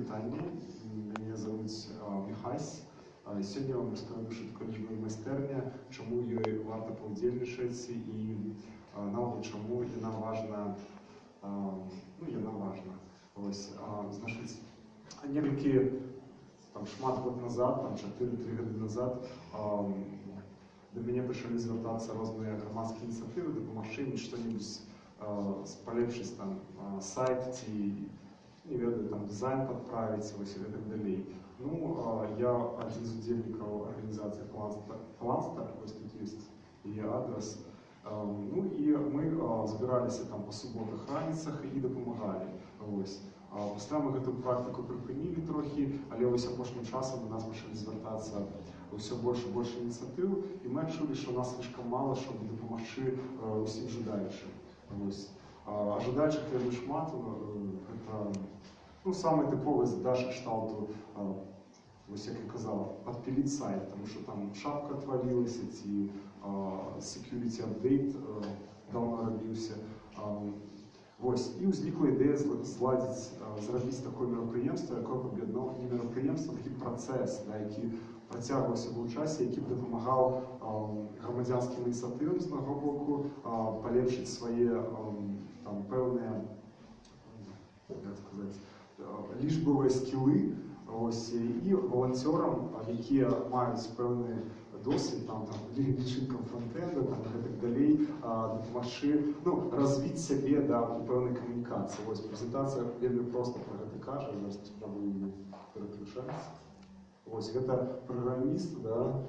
Вітанне. Мяне завуць Міхась. Сёння я вам распавяду, што такое лічбавая майстэрня, чаму ёй варта паўдзельнічаць і наогул чаму яна важна, ну, яна важна. Вось, значыць, некалькі, там, шмат год назад, там, 4-3 гады назад, да мяне пачалі звяртацца розныя грамадскія ініцыятывы, дапамагчы ім што-небудзь палепшыць там сайт ці, не ведаю, там дызайн падправіць, вось, і гэтак далей. Ну, я адзін з удзельнікаў арганізацыі Фаланстер, вось тут ёсць яе адрас. Ну і мы збіраліся там па суботах, раніцах і дапамагалі. Вось. Пасля мы гэтую практыку прыпынілі трохі, але вось апошнім часам да нас пачалі звяртацца ўсё больш і больш ініцыятыў, і мы адчулі, што нас слишком мала, чтобы дапамагчы ўсім жадаючым. Вось. А жадаючых вельмі шмат, гэта, ну, самыя тыповыя задачы кшталту, вось як я казаў, падпіліць сайт, таму што там шапка отвалилася ці security update даўно рабіўся. Вось, і ўзнікла ідэя зладзіць, зрабіць такое мерапрыемства, якое б аб'яднала, не мерапрыемства, такі працэс, да, які працягваўся б у часе, які б дапамагаў грамадзянскім ініцыятывам з аднаго боку палепшыць свае там пэўныя, як сказаць, лічбавыя скілы, ось, і валанцёрам, якія маюць пэўны досвед, там лічынкам фронтенда, там, і гэтак далей, дапамагчы, ну, развіць сябе, да, у пэўнай камунікацыі. Вось прэзентацыя вельмі проста пра гэта кажа, зараз спрабую яе пераключаць. Вось гэта праграміст, да,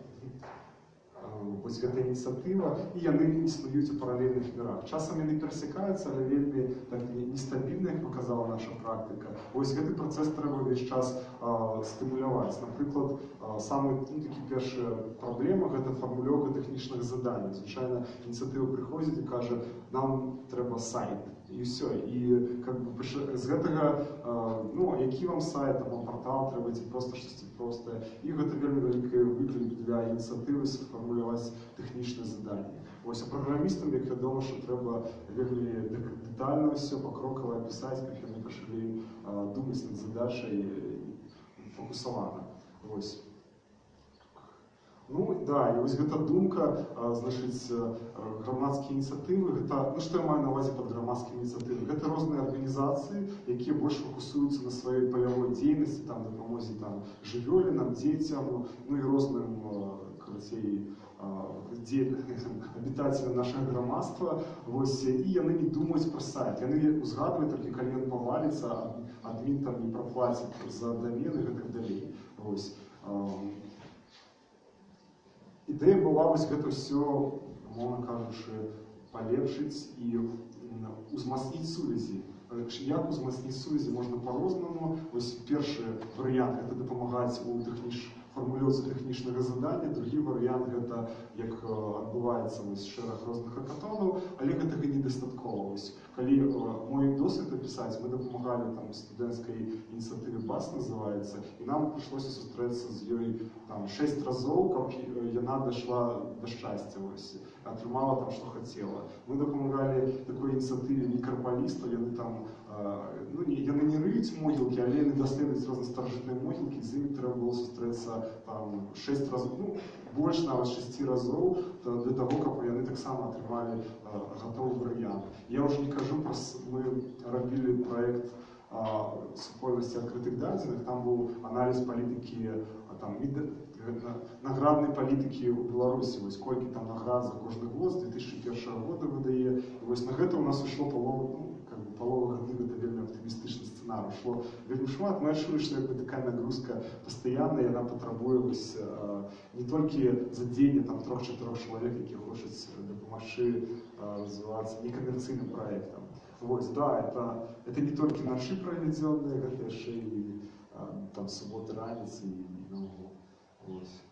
вось гэта ініцыятыва, і яны існуюць у паралельных мірах. Часам яны перасякаюцца, але вельмі так нестабільна, як показала наша практыка. Вось гэты працэс трэба ўвесь час стымуляваць. Напрыклад, самы, ну, такі першая праблема — гэта фармулёўка тэхнічных заданняў. Звычайна ініцыятыва прыходзіць і кажа: «Нам трэба сайт». І ўсё. І как бы з гэтага, ну, які вам сайт, там, вам портал трэба ці проста штосьці простае. І гэта вельмі вялікі выклік для ініцыятывы — сфармуляваць тэхнічнае заданне. Вось, а праграмістам, як вядома, што трэба вельмі дэтальна ўсё пакрокава апісаць, каб яны пачалі думаць над задачай фокусавана. Вось. Ну да, і вось гэта думка, значыць, грамадскія ініцыятывы, гэта, ну, што я маю на ўвазе пад грамадскімі ініцыятывамі? Гэта розныя арганізацыі, якія больш фокусуюцца на сваёй палявой дзейнасці, там, дапамозе там жывёлінам, дзецям, ну і розным, карацей, обитателям нашага грамадства. Вось, і яны не думаюць пра сайт. Яны узгадваюць толькі, калі ён паваліцца, адмін там не праплаціць за дамен і гэтак далей. Вось. Ідэя была вось гэта ўсё, умоўна кажучы, палепшыць і узмацніць сувязі. Як узмацніць сувязі можна по-рознаму. Вось першы варыянт — гэта дапамагаць у фармулёўцы тэхнічнага задання. Другі варыянт — гэта як адбываецца вось шэраг розных хакатонаў, але гэтага недастаткова. Вось, калі мой досвед апісаць, мы дапамагалі там студэнцкай ініцыятыве, БАС называецца, і нам прыйшлося сустрэцца з ёй там 6 разоў, каб яна дайшла да шчасця, вось, атрымала там, што хацела. Мы дапамагалі такой ініцыятыве мікрапалістаў, яны там, ну, не, яны не рыюць могілкі, але яны даследуюць розныя старажытныя могілкі, з імі трэба было сустрэцца там 6 разоў, ну, больш нават 6 разоў, то для таго, каб яны таксама атрымалі гатовы варыянт. Я ўжо не кажу пра мы рабілі праект супольнасці адкрытых дадзеных, там быў аналіз палітыкі, там, награднай палітыкі ў Беларусі, вось колькі там наград за кожны год з 2001 года выдае. І вось на гэта у нас ушло палова, ну, как бы палова гады, гэта вельмі аптымістычны сцэнар, ушло вельмі шмат. Мы адчулі, што як бы такая нагрузка пастаянная, яна патрабуе вось, не толькі задзеяння там трох-чатырох чалавек, якія хочуць дапамагчы развівацца некамерцыйным праектам. Вось, да, это не толькі начы праведзённыя, гэта яшчэ і там суботы, раніцы і наогул. Вось.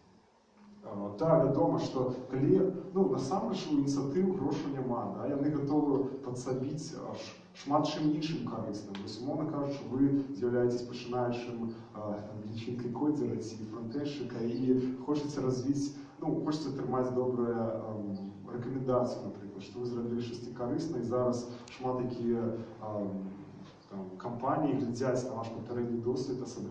Да, вядома, што калі, ну, насамрэч у ініцыятыў грошаў няма, да, яны гатовы падсабіць аж шмат чым іншым карысным. Вось, умоўна кажучы, вы з'яўляецесь пачынаючым там, лічынкай кодзера ці фронтэншчыка і хочаце развіць, ну, хочаце атрымаць добрыя рэкамендацыю, напрыклад, што вы зрабілі штосьці карысна, і зараз шмат якія там, кампаніі глядзяць на ваш папярэдні досвед, асабліва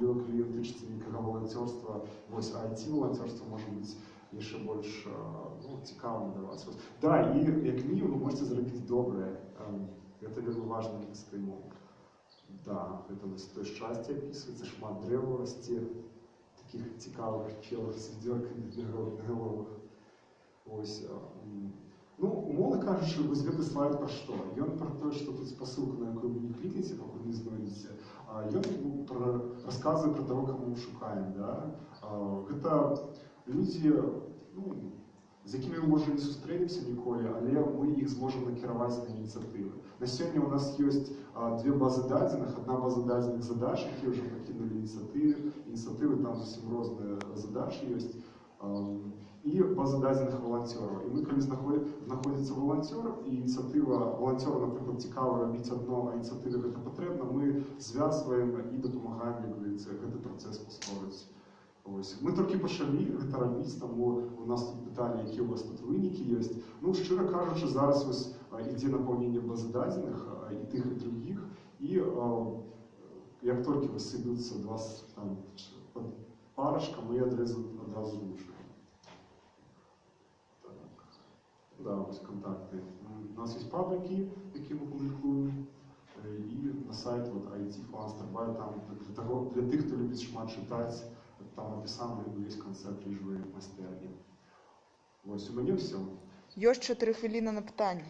валанцёрства, вось, а IT-валанцёрства можа быць яшчэ больш, ну, цікавым для вас. Вось. Да, і як мінімум вы можете зрабіць добрае. Гэта вельмі важны стымул. Да, гэта вось той шчасце апісваецца, шмат дрэваў расце, такіх цікавых челах з відзёркамі на галовах. Вось, ну, умоўна кажучы, вось гэты слайд пра што? Ён пра тое, што тут спасылка, на якую вы не клікаеце, пакуль не знойдзеце. Ён, ну, расказвае пра таго, каму мы шукаем. Да? Гэта людзі, ну, з якімі мы, можа, не сустрэнемся ніколі, але мы іх зможам накіраваць на ініцыятывы. На сёння у нас ёсць две базы дадзеных. Адна база дадзеных задач, якія ўжо пакінулі ініцыятывы. Ініцыятывы, там зусім розныя задачы ёсць. І база дадзеных валанцёраў. І мы, калі знаходзіцца валанцёр, і ініцыятыва валанцёру, напрыклад, цікава рабіць адно, а ініцыятыве гэта патрэбна, мы звязваем і дапамагаем, як говорится, гэты працэс паскорыць. Ось. Мы толькі пачалі гэта рабіць, таму у нас тут пытанне, якія у вас тут вынікі ёсць. Ну, шчыра кажучы, зараз вось ідзе напаўненне базы дадзеных, і тых, і другіх, і як толькі вось сыдуцца два там, парачка, мы адразу злучаем. Так. Да, вось кантакты. У нас есть паблікі, якія мы публікуем, і на сайт вот IT Cluster, там для тых, хто любіць шмат чытаць, там апісаны увесь канцэпт лічбавай майстэрні. Вось, у мяне ўсё. Ёсць 4 хвіліны на пытанне.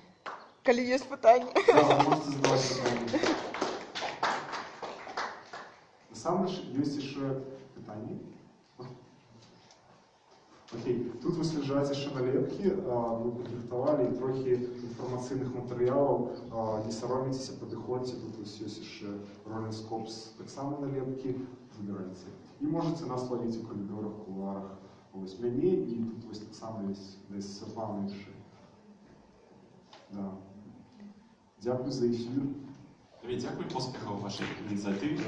Калі ёсць пытанні. Да, вы можете задаваць пытанні. Насамрэч, ёсць яшчэ пытанні. Окей, тут вось ляжаць яшчэ налепкі, мы падрыхтавалі і трохі інфармацыйных матэрыялаў. Не саромейцеся, падыходзьце, тут вось ёсць яшчэ Rolling Scopes, таксама налепкі, забірайце. І можаце нас лавіць у калідорах, кулуарах. Вось мяне, і тут вось таксама ёсць десь Святлана яшчэ. Да. Дзякуй за эфір. Табе дзякуй, поспехаў у вашай ініцыятыве.